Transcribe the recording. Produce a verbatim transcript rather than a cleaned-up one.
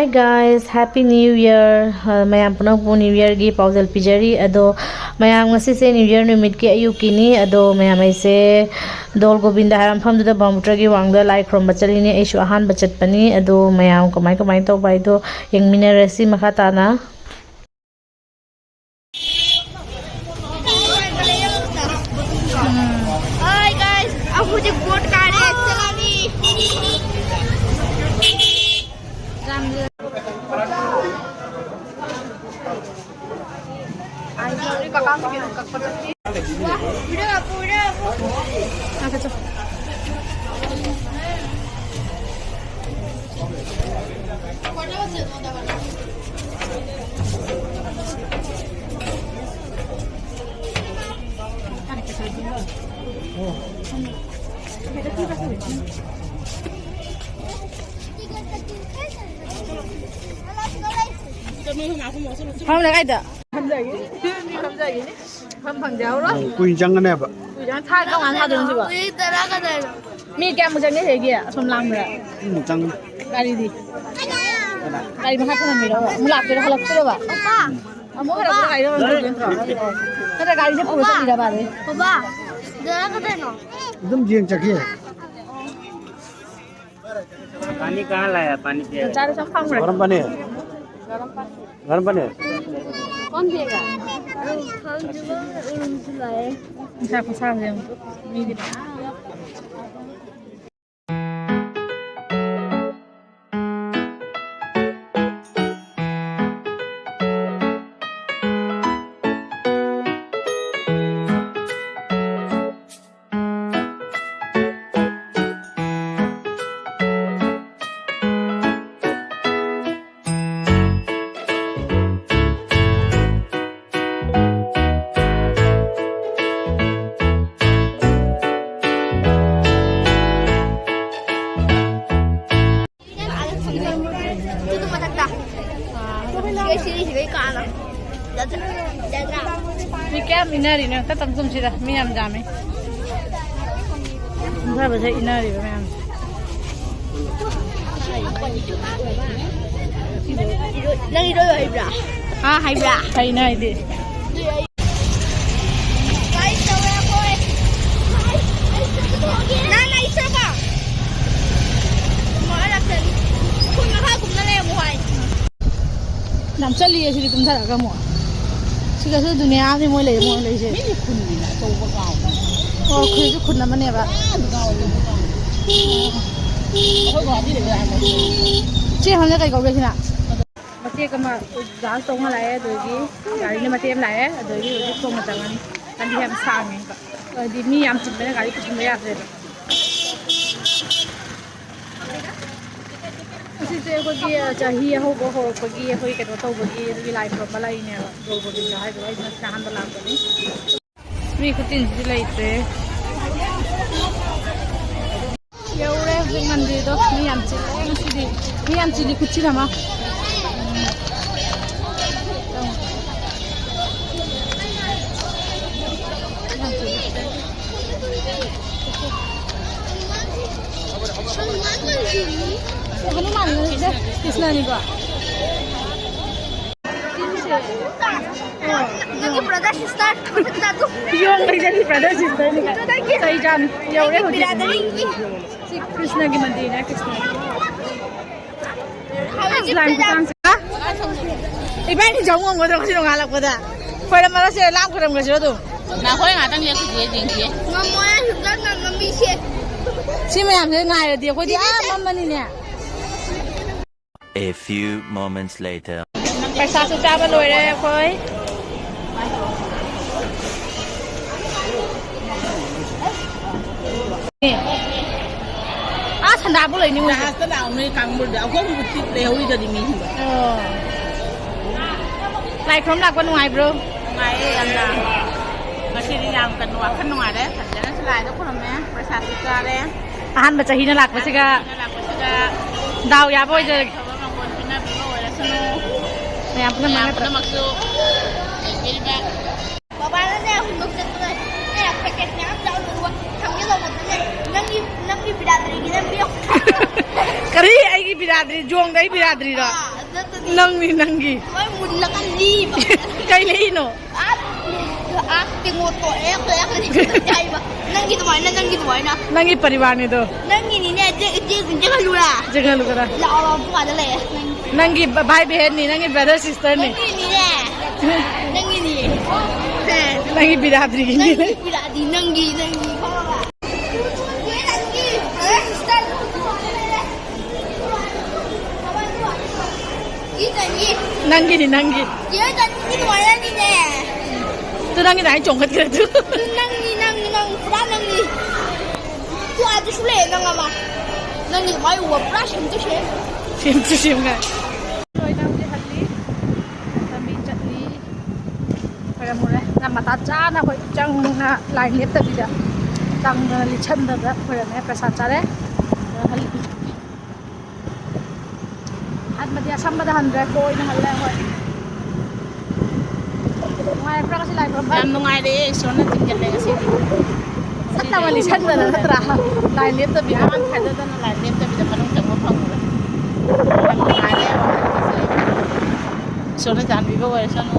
Hi guys, Happy New Year꯫ ꯑ, ꯃꯌꯥꯝ ꯄꯨꯝꯅꯃꯛꯄꯨ New Yearꯒꯤ ꯄꯥꯎꯖꯦꯜ ꯄꯤꯖꯔꯤ꯫ ꯑꯗꯣ ꯃꯌꯥꯝ, ꯉꯁꯤꯁꯦ New Year ꯅꯨꯃꯤꯠꯀꯤ ꯑꯌꯨꯛꯀꯤꯅꯤ꯫ ꯑꯗꯣ ꯃꯌꯥꯝ, ꯑꯩꯁꯦ ꯗꯣꯜ ꯒꯣꯕꯤꯟꯗ ꯍꯥꯏꯕ ꯃꯐꯝꯗꯨꯗ ꯕ꯭ꯔꯍ꯭ꯃꯄꯨꯇ꯭ꯔꯒꯤ ꯋꯥꯡꯗ ꯂꯥꯏ ꯈꯨꯔꯨꯝꯕ ꯆꯠꯂꯤꯅꯤ꯫ ꯑꯩꯁꯨ ꯑꯍꯥꯟꯕ ꯆꯠꯄꯅꯤ꯫ ꯑꯗꯣ ꯃꯌꯥꯝ ꯀꯃꯥꯏ ꯀꯃꯥꯏ ꯇꯧꯕ ꯍꯥꯏꯗꯣ ꯌꯦꯡꯃꯤꯟꯅꯔꯁꯤ ꯃꯈꯥ ꯇꯥꯅ꯫ Hi guys, अब मुझे बोट का रे चलानी। ꯐꯝꯂ ꯀꯥꯏꯗ? ꯐꯝꯖꯒꯦ꯫ ꯐꯝꯖꯒꯦꯅꯦ꯫ ꯐꯝ ꯐꯪꯖꯍꯧꯔꯣ꯫ ꯀꯨꯏꯅ ꯆꯪꯒꯅꯦꯕ꯫ ꯀꯨꯏꯅ ꯆꯪ-, ꯊꯥ ꯀꯔꯝ ꯀꯥꯟꯗ ꯊꯥꯗꯣꯏꯅꯣ ꯁꯤꯕꯣ? ꯃꯤꯅꯤꯠ ꯇꯔꯥ ꯈꯛꯇꯅꯦ꯫ ꯃꯤ ꯀꯌꯥꯃꯨꯛ ꯆꯪꯅꯤ ꯁꯤꯗꯒꯤ ꯑꯁꯣꯝ ꯂꯥꯡꯕꯗ? ꯑꯃꯨꯛ ꯆꯪ-, ꯒꯥꯔꯤꯗꯤ? ꯀꯅꯥ? ꯒꯥꯔꯤ ꯃꯈꯥ ꯊꯝꯃꯝꯃꯤꯔꯣ? ꯑꯃꯨꯛ ꯂꯥꯛꯇꯣꯏꯔꯣ, ꯍꯜꯂꯛꯇꯣꯏꯔꯣꯕ? ꯑꯄꯥ, ꯑꯃꯨꯛ ꯍꯜꯂꯛꯄꯗ ꯒꯥꯔꯤꯗ ꯑꯃꯨꯛ ꯇꯧꯗꯣꯏ ꯅꯠꯇ꯭ꯔꯣ? ꯅꯠꯇ꯭ꯔ ꯒꯥꯔꯤꯁꯦ ꯄꯨꯔ ꯆꯠꯂꯤꯔꯕ ꯑꯗꯩ? ꯄꯥꯄꯥ, ꯇꯔꯥ ꯈꯛꯇꯅꯣ꯫ ꯑꯗꯨꯝ ꯌꯦꯡ ꯆꯠꯈꯤ꯫ पानी कहाँ लाया? पानी पिया। ꯆꯥꯔ ꯁꯨꯝ ꯐꯝꯈ꯭ꯔꯦ꯫ गरम पानी है। गरम पानी है। कौन पिएगा? ꯉꯁꯥꯏ ꯈꯨꯠꯁꯥꯁꯦ ꯌꯦꯡꯉꯨ꯫ ꯃꯤꯗꯤ ꯃꯌꯥꯝ꯫ ꯑꯗꯨꯗꯣ ꯃꯊꯛꯇ꯫ ꯁꯤꯒꯩ, ꯁꯤꯒꯩ, ꯁꯤꯒꯩ ꯀꯥꯅ꯫ ꯌꯥꯗ꯭ꯔꯥ? ꯌꯥꯗ꯭ꯔꯥ? ꯃꯤ ꯀꯌꯥꯝ ꯏꯟꯅꯔꯤꯅꯣ? ꯈꯛꯇꯪ ꯀꯨꯝꯁꯤꯗ꯫ ꯃꯤ ꯌꯥꯝ ꯌꯥꯝꯃꯤ꯫ ꯀꯨꯝꯊꯕꯁꯦ ꯏꯟꯅꯔꯤꯕ ꯃꯌꯥꯝꯁꯦ꯫ ꯅꯪ ꯏꯔꯣꯏꯕ ꯍꯩꯕ꯭ꯔꯥ? ꯍꯥ, ꯍꯩꯕ꯭ꯔꯥ? ꯀꯩꯅꯣ ꯍꯥꯏꯗꯤ? ꯒꯥꯔꯤ ꯇꯧꯔꯦ ꯑꯩꯈꯣꯏ꯫ ꯅꯪ ꯂꯩꯁ꯭ꯔꯕ? ꯃꯥ ꯂꯥꯛꯆꯔꯤ꯫ ꯑꯩꯈꯣꯏ ꯃꯈꯥ ꯀꯨꯝꯅ ꯂꯩꯔꯝꯃꯨ ꯍꯥꯏ꯫ ꯌꯥꯝ ꯆꯠꯂꯤꯌꯦ ꯁꯤꯗꯤ ꯀꯨꯝꯊꯔꯒ ꯑꯃꯨꯛ꯫ ꯁꯤꯒꯁꯨ ꯗꯨꯅꯤꯌꯥ ꯑꯃꯅꯤ ꯃꯣꯏ ꯂꯩ, ꯃꯣꯏ ꯂꯩꯁꯦ꯫ ꯃꯤꯒꯤ ꯈꯨꯟꯅꯤꯅ ꯑꯆꯧꯕ ꯒꯥꯎ꯫ ꯑꯣ, ꯈꯨꯜꯁꯨ ꯈꯨꯟ ꯑꯃꯅꯦꯕ꯫ ꯑꯥ, ꯒꯥꯎ ꯑꯆꯧꯕ ꯒꯥꯎ꯫ ꯑꯩꯈꯣꯏ ꯒꯨꯍꯥꯇꯤꯗ ꯂꯩ ꯍꯥꯏꯕ꯫ ꯆꯦ ꯍꯣꯏꯅ ꯀꯩ ꯀꯧꯒꯦ ꯁꯤꯅ? ꯃꯇꯦꯛ ꯑꯃ ꯗꯥꯟꯁ ꯇꯧ ꯉꯥꯏ ꯂꯥꯛꯑꯦ, ꯑꯗꯨꯗꯒꯤ ꯒꯥꯔꯤꯅ ꯃꯇꯦꯛ ꯑꯃ ꯂꯥꯛꯑꯦ, ꯑꯗꯨꯗꯒꯤ ꯍꯧꯖꯤꯛ ꯊꯣꯡꯕ ꯆꯪꯉꯅꯤ꯫ ꯂꯝꯕꯤ ꯌꯥꯝ ꯁꯥꯡꯉꯦꯕ, ꯍꯥꯏꯗꯤ ꯃꯤ ꯌꯥꯝ ꯆꯤꯟꯕꯅ ꯒꯥꯔꯤ ꯄꯨꯁꯤꯟꯕ ꯌꯥꯗ꯭ꯔꯦꯕ꯫ ꯑꯁꯤꯁꯦ ꯑꯩꯈꯣꯏꯒꯤ ꯆꯍꯤ ꯑꯍꯧꯕ ꯍꯧꯔꯛꯄꯒꯤ ꯑꯩꯈꯣꯏ ꯀꯩꯅꯣ ꯇꯧꯕꯒꯤ ꯑꯗꯨꯒꯤ ꯂꯥꯏ ꯈꯨꯔꯨꯝꯕ ꯂꯥꯛꯏꯅꯦꯕ, ꯒꯣꯔ ꯒꯣꯕꯤꯟꯗ ꯍꯥꯏꯗꯣ꯫ ꯑꯩ ꯉꯁꯤꯅ ꯑꯍꯥꯟꯕ ꯂꯥꯛꯄꯅꯤ꯫ ꯃꯤ ꯈꯨꯆꯤꯟꯁꯤꯗꯤ ꯂꯩꯇ꯭ꯔꯦ꯫ ꯌꯧꯔꯦ ꯍꯧꯖꯤꯛ ꯃꯟꯗꯤꯔꯗꯣ꯫ ꯃꯤ ꯌꯥꯝ ꯆꯤꯜꯂꯦ ꯉꯁꯤꯗꯤ꯫ ꯃꯤ ꯌꯥꯝ ꯆꯤꯜꯂꯤ ꯈꯨꯠꯁꯤꯅ ꯑꯃ꯫ ꯍꯅꯨꯃꯥꯟ ꯀ꯭ꯔꯤꯁꯅꯅꯤꯀꯣ꯫ ꯅꯪꯒꯤ brother sister ꯌꯣꯡ ꯂꯩꯖꯔꯤ brother sisterꯅꯤ꯫ ꯆꯩ ꯆꯥꯅꯤ꯫ ꯌꯧꯔꯦ ꯍꯧꯖꯤꯛ꯫ ꯕꯤꯔꯥꯗꯔꯤꯒꯤ꯫ ꯁꯤ ꯀ꯭ꯔꯤꯁꯅꯒꯤ ꯃꯟꯗꯤꯔꯅꯦ, ꯀ꯭ꯔꯤꯁꯅꯒꯤ꯫ ꯍꯧꯖꯤꯛ ꯂꯥꯏ ꯈꯨꯊꯥꯡꯁꯦ꯫ ꯏꯕꯥꯅꯤ ꯆꯪ ꯉꯝꯒꯗ꯭ꯔꯣ ꯉꯁꯤ ꯅꯣꯡꯉꯥꯜꯂꯛꯄꯗ? ꯈꯣꯏꯔꯝꯃꯔꯣꯏꯁꯦ, ꯂꯥꯝ ꯈꯣꯏꯔꯝꯒ꯭ꯔꯁꯤꯔꯣ ꯑꯗꯨꯝ? ꯉꯥꯏꯈꯣ, ꯉꯥꯛꯇꯪ ꯂꯦꯞꯈꯤꯁꯦ, ꯌꯦꯡꯈꯤꯒꯦ꯫ ꯉꯝꯃꯣꯏ, ꯁꯨꯡꯆꯪ ꯉꯝ-, ꯉꯝꯕꯤꯁꯦ꯫ ꯁꯤ ꯃꯌꯥꯝꯁꯦ ꯉꯥꯏꯔꯗꯤ ꯑꯩꯈꯣꯏꯗꯤ ꯑꯥ ꯃꯝꯃꯅꯤꯅꯦ꯫ A few moments later. ꯄꯩꯁꯥꯁꯨ ꯆꯥꯕ ꯂꯣꯏꯔꯦ ꯑꯩꯈꯣꯏ꯫ ꯑꯥ ꯁꯟꯗꯥꯕꯨ ꯂꯩꯅꯤꯡꯉꯨ꯫ ꯖꯍꯥꯖꯇ ꯂꯥꯛꯑꯣ ꯅꯣꯏ ꯀꯥꯡꯕꯨꯗ, ꯑꯩꯈꯣꯏꯕꯨ ꯇꯤꯛ ꯂꯩꯍꯧꯔꯤꯗꯗꯤ ꯃꯤꯁꯤꯡꯗꯣ꯫ ꯑꯣ꯫ ꯂꯥꯏ ꯈꯨꯔꯨꯝ ꯂꯥꯛꯄ ꯅꯨꯡꯉꯥꯏꯕ꯭ꯔꯣ? ꯅꯨꯡꯉꯥꯏꯌꯦ ꯌꯥꯝꯅ꯫ ꯉꯁꯤꯗꯤ ꯌꯥꯝ ꯀꯩꯅꯣ, ꯋꯥꯈꯜ ꯅꯨꯡꯉꯥꯏꯔꯦ꯫ ꯐꯖꯅꯁꯨ ꯂꯥꯏꯗꯣ ꯈꯨꯔꯨꯝꯃꯦ, ꯄ꯭ꯔꯁꯥꯗꯁꯨ ꯆꯥꯔꯦ꯫ ꯑꯍꯥꯟꯕ ꯆꯍꯤꯅ ꯂꯥꯛꯄꯁꯤꯒ꯫ ꯑꯍꯥꯟꯕ ꯆꯍꯤꯅ ꯂꯥꯛꯄꯁꯤꯒ꯫ ꯗꯥꯎ ꯌꯥꯕ ꯑꯣꯏꯖꯔꯒꯦ꯫ ꯑꯐꯕ ꯃꯪꯒꯣꯜ ꯄꯤꯅꯕꯤꯕ ꯑꯣꯏꯔꯁꯅꯨ꯫ ꯃꯌꯥꯝ ꯄꯨꯝꯅꯃꯛꯅ ꯃꯌꯥꯝ ꯄꯨꯝꯅꯃꯛꯁꯨ ꯌꯦꯡꯕꯤꯔꯤꯕ꯫ ꯕꯕꯥꯅꯅꯦ ꯍꯨꯟꯗꯣꯛ ꯆꯠꯄꯗ ꯑꯩꯅ ꯄꯦꯀꯦꯠ ꯃꯌꯥꯝ ꯆꯥꯎꯅ ꯊꯝꯒꯦ ꯇꯧꯕꯗꯅꯦ ꯅꯪꯒꯤ, ꯅꯪꯒꯤ ꯕꯤꯔꯥꯗꯔꯤꯒꯤ ꯅꯪ ꯄꯤꯔꯛ-꯫ ꯀꯔꯤ? ꯑꯩꯒꯤ ꯕꯤꯔꯥꯗ꯭ꯔꯤ? ꯖꯣꯡꯗ ꯑꯩ ꯕꯤꯔꯥꯗ꯭ꯔꯤꯔꯣ? ꯑꯥ, ꯑꯗꯨ ꯅꯪꯅꯤ, ꯅꯪꯒꯤ꯫ ꯂꯣꯏ ꯃꯨꯜꯂꯒ ꯂꯤꯕ꯫ ꯀꯩ ꯂꯩꯅꯣ? ꯑꯥ, ꯑꯥ, ꯇꯦꯡꯉꯣꯠꯇꯣ ꯑꯦꯛ ꯑꯦꯛ ꯍꯥꯏꯕ꯫ ꯅꯪꯒꯤ ꯑꯗꯨꯃꯥꯏꯅ, ꯅꯪꯒꯤ ꯑꯗꯨꯃꯥꯏꯅ꯫ ꯅꯪꯒꯤ ꯄꯔꯤꯋꯥꯔꯅꯤꯗꯣ꯫ ꯅꯪꯒꯤꯅꯤꯅꯦ, ꯏꯆꯦ, ꯏꯆꯦ, ꯏꯆꯦ ꯈꯜꯂꯨꯔꯥ? ꯖꯒꯥ ꯂꯨꯒꯔꯥ? ꯂꯥꯛꯑꯣ, ꯂꯥꯛꯑꯣ, ꯄꯨꯡ ꯑꯥꯗ ꯂꯩꯔꯦ꯫ ꯅꯪ, ꯅꯪꯒꯤ ꯚꯥꯏ ꯕꯦꯍꯦꯟꯅꯤ, ꯅꯪꯒꯤ ꯕ꯭ꯔꯗꯔ ꯁꯤꯁꯇꯔꯅꯤ꯫ ꯅꯪꯒꯤꯅꯤꯅꯦ꯫ ꯅꯪꯒꯤꯅꯤ꯫ ꯁꯦ꯫ ꯅꯪꯒꯤ ꯕꯤꯔꯥꯗ꯭ꯔꯤꯒꯤꯅꯤ꯫ ꯅꯪꯒꯤ ꯄꯤꯔꯛꯑꯗꯤ ꯅꯪꯒꯤ, ꯅꯪꯒꯤ ꯈꯪꯉꯕ? ꯏꯆꯦ, ꯅꯪꯒꯤ ꯕ꯭ꯔꯗꯔ ꯁꯤꯁꯇꯔ꯫ ꯏꯆꯟꯒꯤ꯫ ꯅꯪꯒꯤꯅꯤ, ꯅꯪꯒꯤ꯫ ꯏꯆꯦ, ꯏꯆꯟꯒꯤ ꯅꯨꯡꯉꯥꯏꯔꯅꯤꯅꯦ꯫ ꯇꯨ ꯅꯪꯒꯤ ꯅꯥꯏ ꯆꯣꯡꯈꯠꯈ꯭ꯔꯦ ꯇꯨ꯫ ꯅꯪꯅꯤ, ꯅꯪ, ꯅꯪ, ꯄꯨꯔꯥ ꯅꯪꯅꯤ꯫ ꯇꯨ ꯑꯗꯨꯁꯨ ꯂꯩꯌꯦ, ꯅꯪ ꯑꯃ꯫ ꯅꯪꯒꯤ ꯃꯥꯏ ꯎꯕ ꯄꯨꯔꯥ ꯁꯦꯝ ꯇꯨ ꯁꯦꯝ꯫ ꯁꯦꯝꯁꯨ ꯁꯦꯝꯒꯥꯏ꯫ ꯂꯣꯏꯅꯕꯨꯗꯤ ꯍꯜꯂꯤ꯫ ꯂꯝꯕꯤ ꯆꯠꯂꯤ꯫ ꯈꯣꯏꯔꯝꯃꯨꯔꯦ꯫ ꯌꯥꯝ ꯃꯇꯥ ꯆꯥꯅ ꯑꯩꯈꯣꯏ ꯆꯪꯅ ꯂꯥꯏꯟ ꯂꯦꯞꯇꯕꯤꯗ ꯆꯪꯗꯅ ꯂꯤꯠꯁꯟꯗꯅ ꯈꯣꯏꯔꯝꯃꯦ꯫ ꯄ꯭ꯔꯁꯥꯗ ꯆꯥꯔꯦ꯫ ꯑꯗꯨꯒ ꯍꯜꯂꯤ꯫ ꯍꯟꯕꯗꯤ ꯑꯁꯝꯕꯗ ꯍꯟꯗ꯭ꯔꯦ, ꯀꯣꯏꯅ ꯍꯜꯂꯦ ꯑꯩꯈꯣꯏ꯫ ꯅꯨꯡꯉꯥꯏꯔꯛꯄ꯭ꯔꯥ ꯉꯁꯤ ꯂꯥꯏ ꯈꯨꯔꯨꯝꯕ? ꯌꯥꯝ ꯅꯨꯡꯉꯥꯏꯔꯦ, ꯏꯁꯣꯔꯅ ꯊꯤꯟꯖꯜꯂꯦ ꯉꯁꯤꯗꯤ꯫ ꯁꯠ ꯂꯥꯎꯅ ꯂꯤꯁꯟꯗꯅ ꯅꯠꯇ꯭ꯔꯥ? ꯂꯥꯏ ꯂꯦꯞꯇꯕꯤꯗ꯫ ꯌꯥꯝ ꯊꯥꯖꯗꯅ ꯂꯥꯏꯟ ꯂꯦꯞꯇꯕꯤꯗ ꯃꯅꯨꯡ ꯆꯪꯕ ꯐꯪꯉꯨꯔꯦ꯫ ꯌꯥꯝ ꯅꯨꯡꯉꯥꯏꯔꯦ꯫ ꯏꯁꯣꯔꯅ ꯆꯥꯟꯕꯤꯕ ꯑꯣꯏꯔꯁꯅꯨ꯫